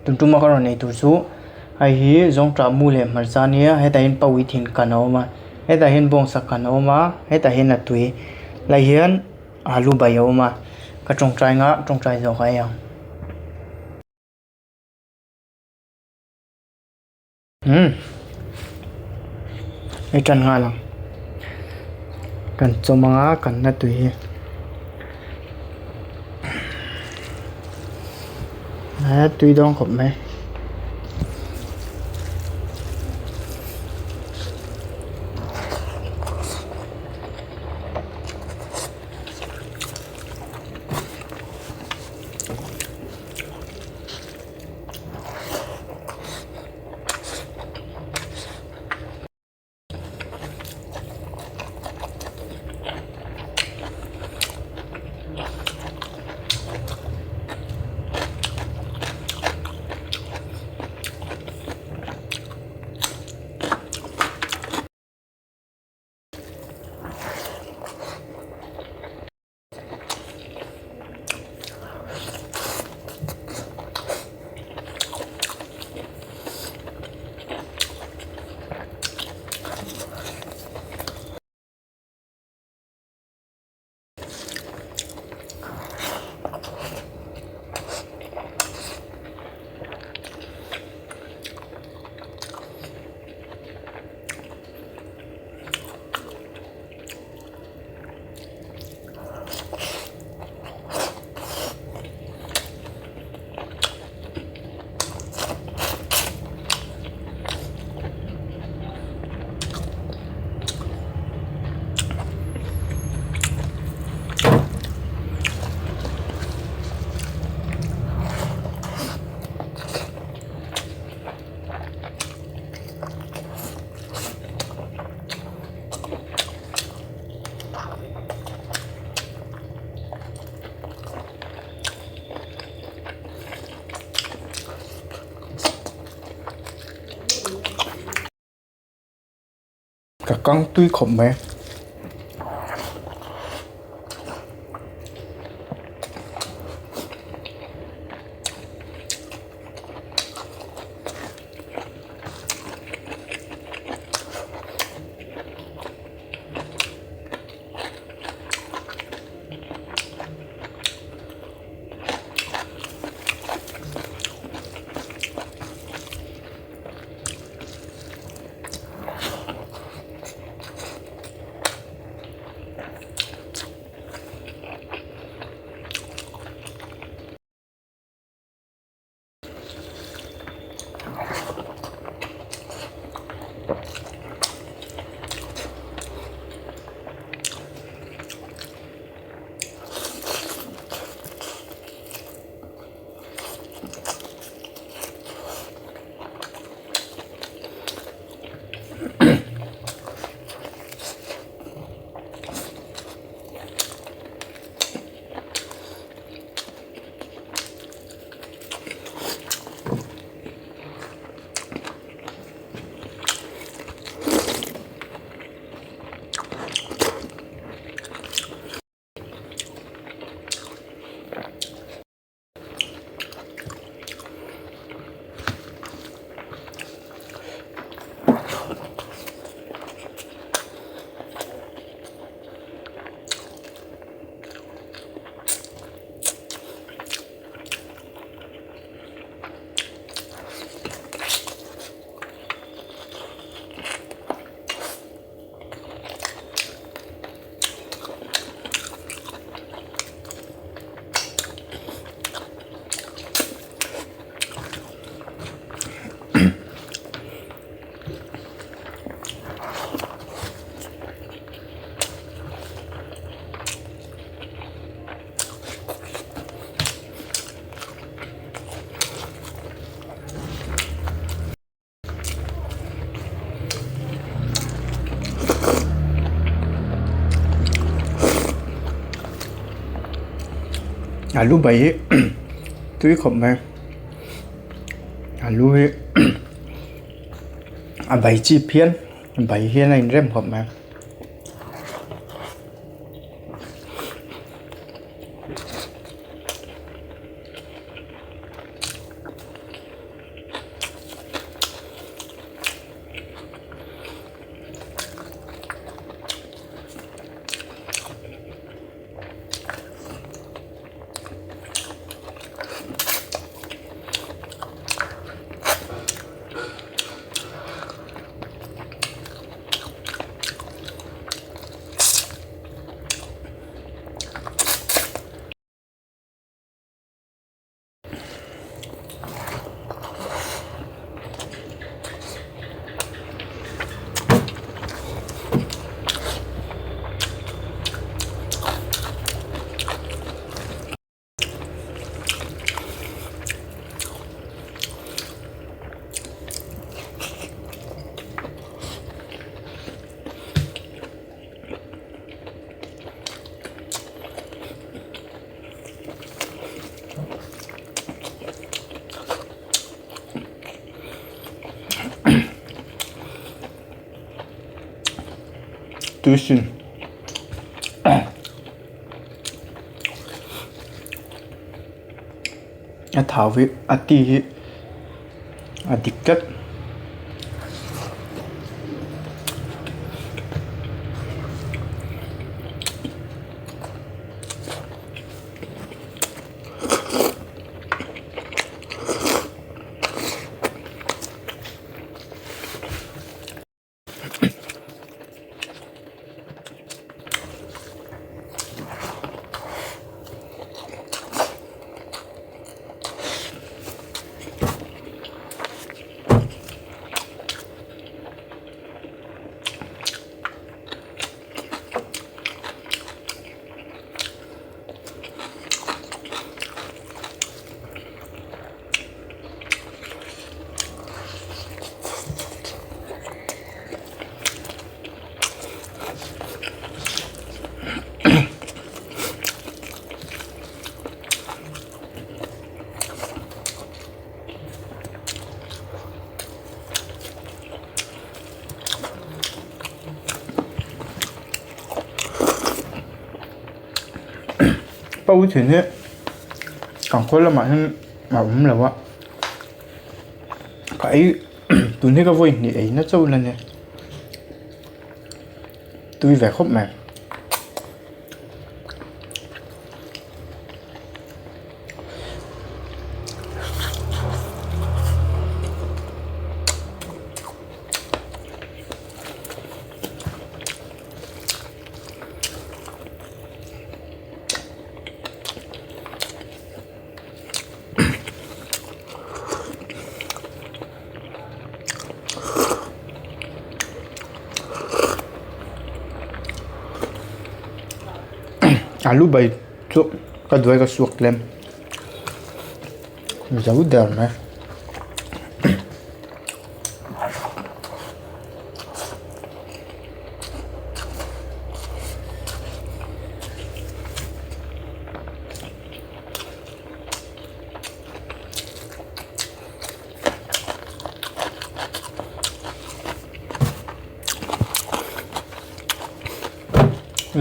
Tun tuma ka rawn ei tur chu hei hi zawngṭah mu leh hmarcha ania hetah hian pauithin kan a awm a hetah hian bawngsa kan a awm a hetah hian a tui lai hian alu bai a awm a ka tawngtai anga tawngtai zawh ka ei ang. Umm hei tan nghal ang kan chawm anga kan la tui hi a tui dawn khawp mai. Ka kang tui khawp mai. Alu bai hi tui khawp mai alu hi a bai chi phian bai hian a inrem khawp mai. Tuisin a thau hi a ti hi a dik tlat. Pau thin hi kan khawl lamah hian a awm lo a ka ei tun hi ka vawi hnih ei na chauh la nia tui ve khawp mai. Alu bai chu ka duai ka suak tlem zo der mai.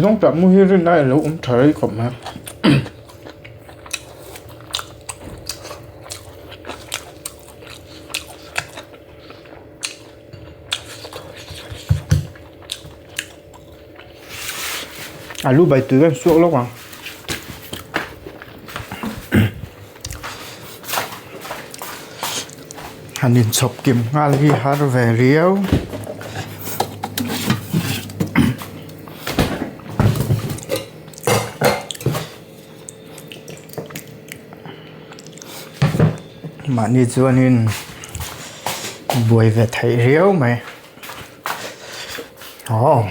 Zawng tak mu hi rin lai a lo awm tha rei khawp mai. Alu bai tui kan suak lawk ang. Han inchhawp kim nghal hi har ve riau. Mahni chuanin buai ve theih riau mai. Aw.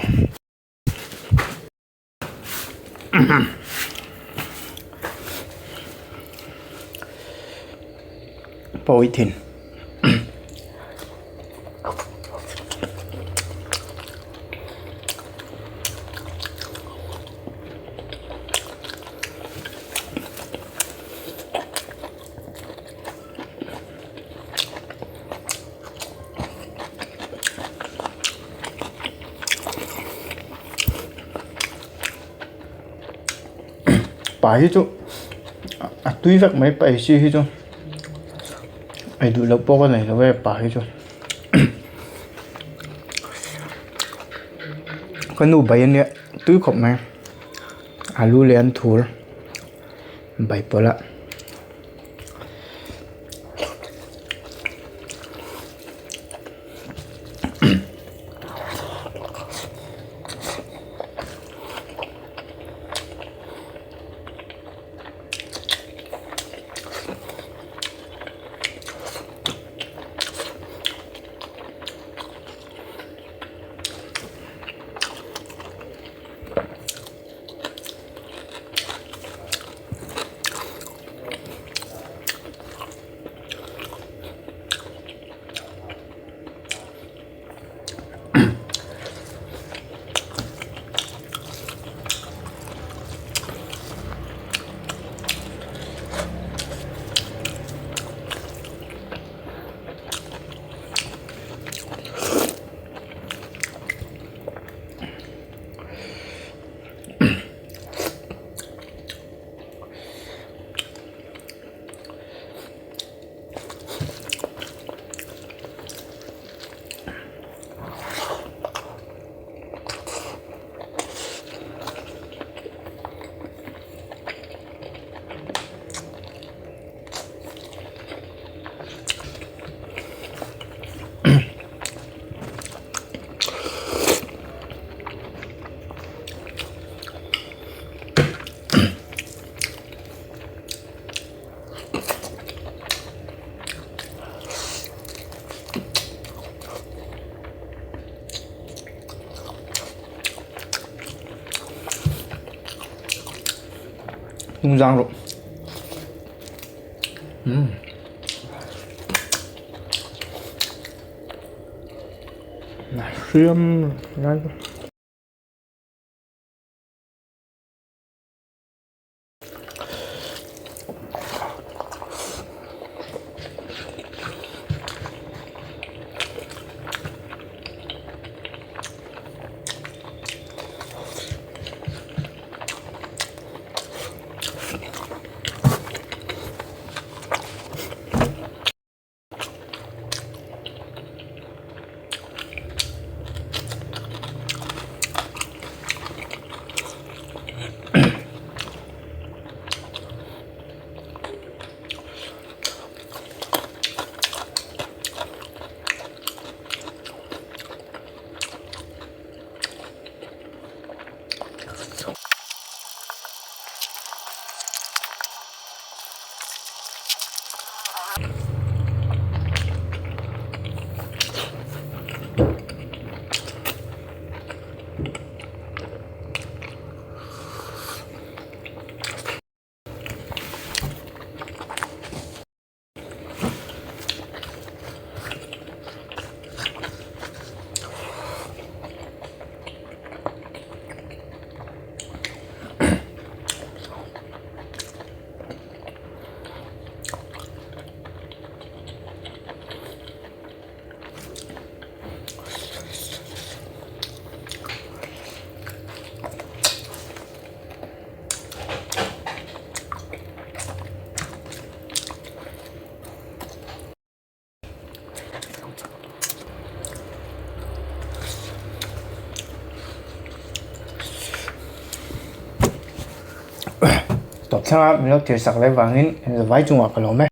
Pawi thin. Pa hi chu a tui vek mai pa si hi chu ei duh loh pawh ka nei lo e pa hi chu ka nu bai ania tui khawp mai alu leh an thur bai pawlh a. Hnungzang rawh. Umm. Hriam lai. Tawp thlanga min lo thirsak leh vangin vai chungah ka lawm e.